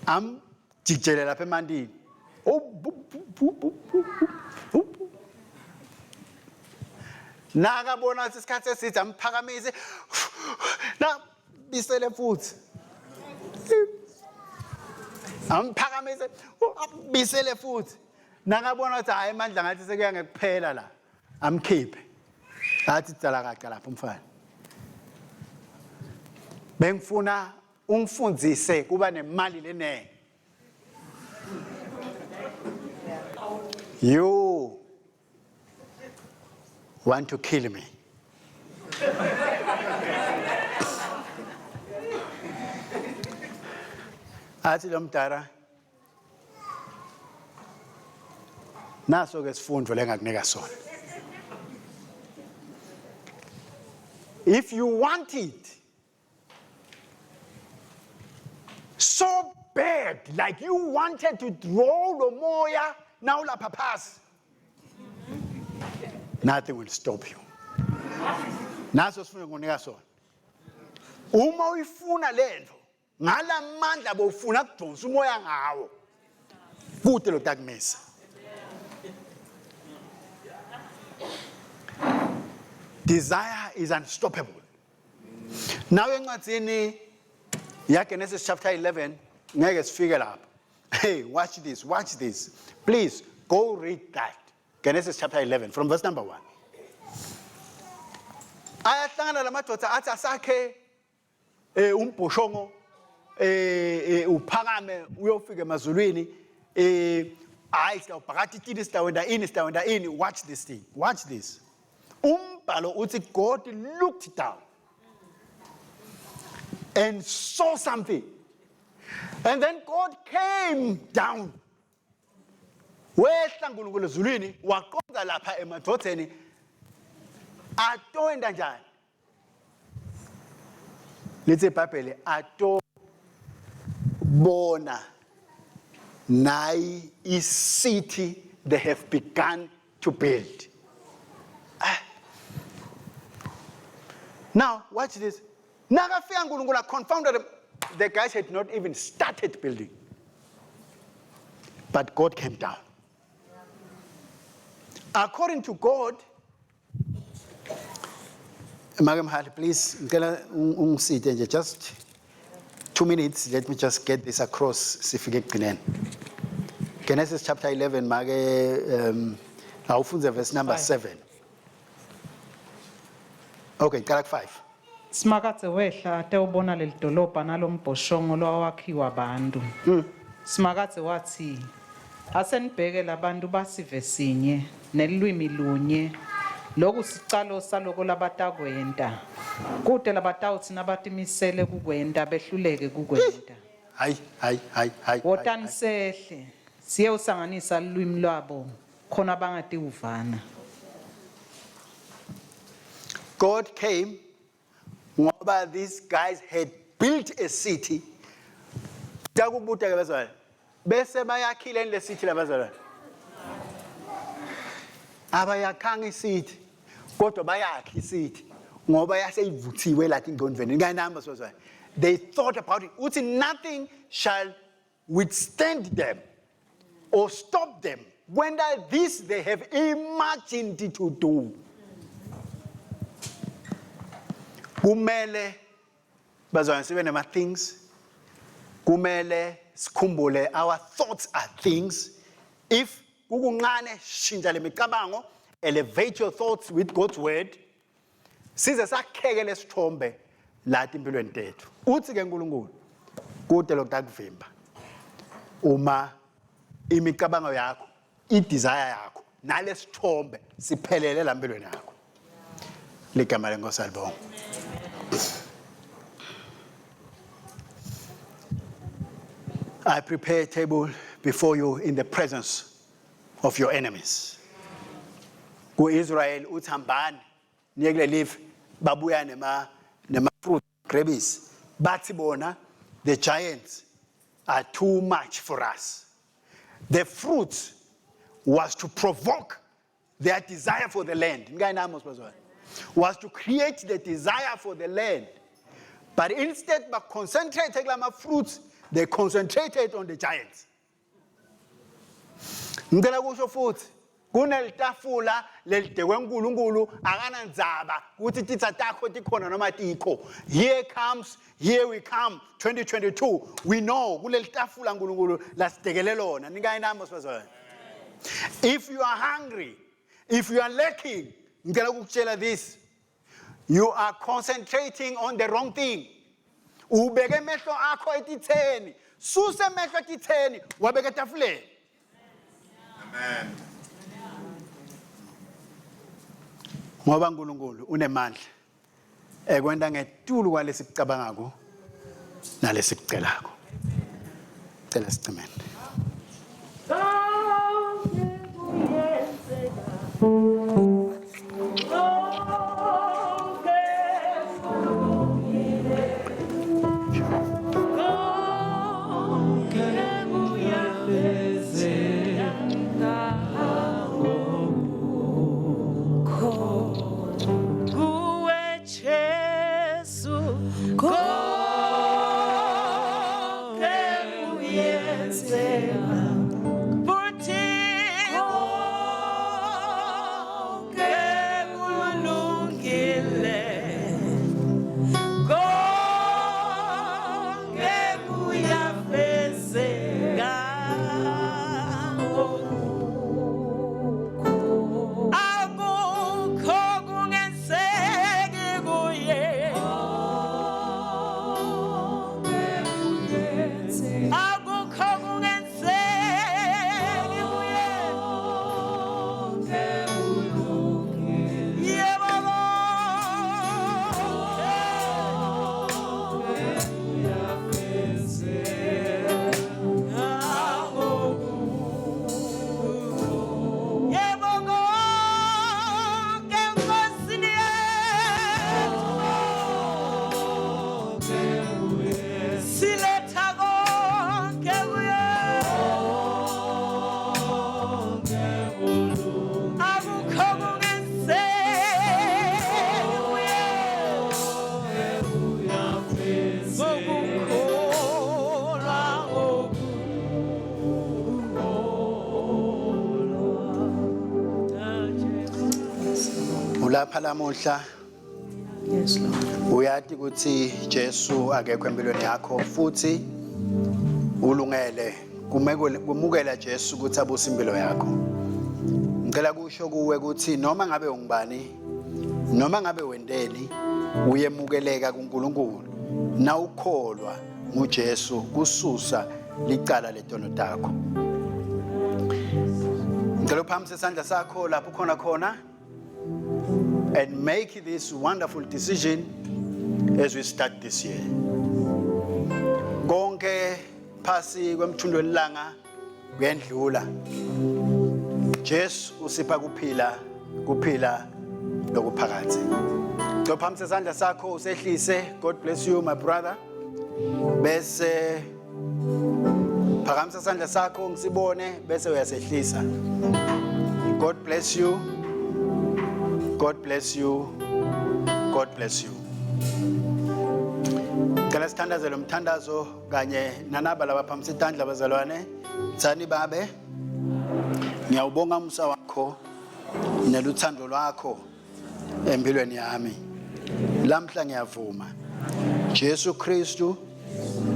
amjijele lapha emantini. Oh, bu, bu, bu, bu, bu, bu, bu. Nakabona ukuthi isikhathi eside amphakamise na bisele futhi amphakamise bisele futhi nakabona ukuthi hayi amandla ngathi sekuya ngekuphela la amkhiphe athi tsala kaca lapha umfana bengifuna ungifundise kuba nemali lenengi. You want to kill me. Athi lo mdara naso ke sifundo lengakunika sona. If you want it so bad like you wanted to draw lo moya now lapha phasi, nothing will stop you. Naso sifuna kunika sona. Uma uyifuna lento ngalamandla bowufuna kudonsa umoya ngawo, kude lo takumisa. Desire is unstoppable. Now encwadzini yaGenesis chapter 11 ngeke sifike lapho. Hey, watch this, watch this. Please go read that. Genesis chapter 11 from verse number 1. Ayahlangana lamadoda athi asakhe eh umbhoshongo eh, eh uphakame uyofika emazulwini eh hayi sitawubhakata itini sitawenda ini sitawenda ini. Watch this thing, watch this. Umbhalo uthi God looked down and saw something, and then God came down. Wehla uNkulunkulu ezulwini waqonda lapha emadodeni atoenda njani. Lithi iBhayibheli ato bona nayi i-city they have begun to build. Ah. Now watch this. Nakafika uNkulunkulu confounded them. The guys had not even started building, but God came down. According to God, Make Mhali, please, ngicela ungisite nje just 2 minutes. Let me just get this across sifike ekugcineni. Genesis chapter 11, make awufundze verse number 5. 7. Okay, qala ku 5. Simakadze wehla atewubona lelidolobha nalombhoshongo lowawakhiwa bantu. Simakadze watsi, asenibheke labantu basive sinye nelulwimi lunye. Loku sicalo saloko labatakwenta. Kute labatawutsi nabatimisele kukwenta behluleke kukwenta. Hayi hayi hayi hayi. Wotani sehle siyewusanganisa lulwimi lwabo khona bangatiwuvana. God came ngoba these guys had built a city. Takubuta ke bazalwane. Bese bayakhile le city labazalwane. Abayakhanga i-city kodwa bayakha i-city ngoba yaseyivuthiwe lathi ingqondweni. Ngayinamba bazalwane. They thought about it. Uthi nothing shall withstand them or stop them when this they have imagined to do. Kumele bazalwane sibe nema things. Kumele sikhumbule our thoughts are things. If kukuncane, shintsha lemicabango, elevate your thoughts with God's word. Size sakheke lesithombe lathi empilweni tethu. Uthi ke uNkulunkulu kude lokutakuvimba uma imicabango yakho, i-desire yakho nalesithombe siphelele la empilweni yakho. Ligama lenkosi alibonga. I prepare a table before you in the presence of your enemies. Ku-Israel uthi hambani niye kule live, babuya nema fruit grapes, bathi bona the giants are too much for us. The fruit was to provoke their desire for the land. Ngayinami sibazwana. Was to create the desire for the land. But instead ba concentrate kulama fruits, they concentrated on the giants. Ngicela kusho futhi kunelitafula lelidekwe uNkulunkulu akanandzaba ukuthi titsa takho tikhona noma tikho. Here comes, here we come 2022. We know kulelitafula uNkulunkulu lasidekele lona. Ningayinami sibazwana. If you are hungry, if you are lacking, ngicela ukukutshela this. You are concentrating on the wrong thing. Ubeke emehlo akho etitheni. Suse emehlo etitheni, wabeke etafuleni. Amen. Ngoba uNkulunkulu unemandla ekwenta ngetulu kwalesikucabangako nalesikucelako. Cela sicimene. Konke kuyenzeka. Konke kulungile. Konke kuyafezeka. Kuwe Jesu, konke kuyenzeka. Ngokukholwa ngokukholwa. Ulapha lamuhla. Yes, Lord. Uyati ukuthi Jesu akekho empilweni yakho futhi ulungele kumukela Jesu ukuthi abuse impilo yakho. Ngicela kusho kuwe ukuthi noma ngabe ungubani noma ngabe wendeni uyemukeleka kuNkulunkulu nawukholwa nguJesu kususa licala letono takho. Ngicela uphamise isandla sakho lapho ukhona khona and make this wonderful decision as we start this year. Konke phasi kwemthundo welanga kuyendlula. Jesu usipha kuphila, kuphila lokuphakadze. Cophamisa isandla sakho usehlise. God bless you my brother. Bese phakamisa isandla sakho ngisibone bese uyasehlisa. God bless you. God bless you. God bless you. Cela sithandaze lo mthandazo kanye nanaba labaphakamisa itandla bazalwane. Thani babe ngiyawubonga umusa wakho neluthando lwakho empilweni yami. Lamhla ngiyavuma. Jesu Kristu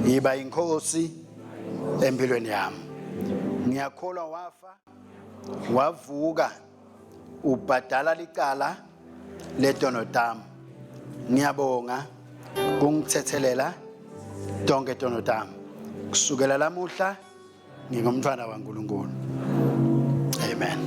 yiba inkosi empilweni yami. Ngiyakholwa wafa wavuka ubhadala licala letono tami. Ngiyabonga kungithethelela tonke tono tami. Kusukela lamuhla ngingumntwana waNkulunkulu. Amen.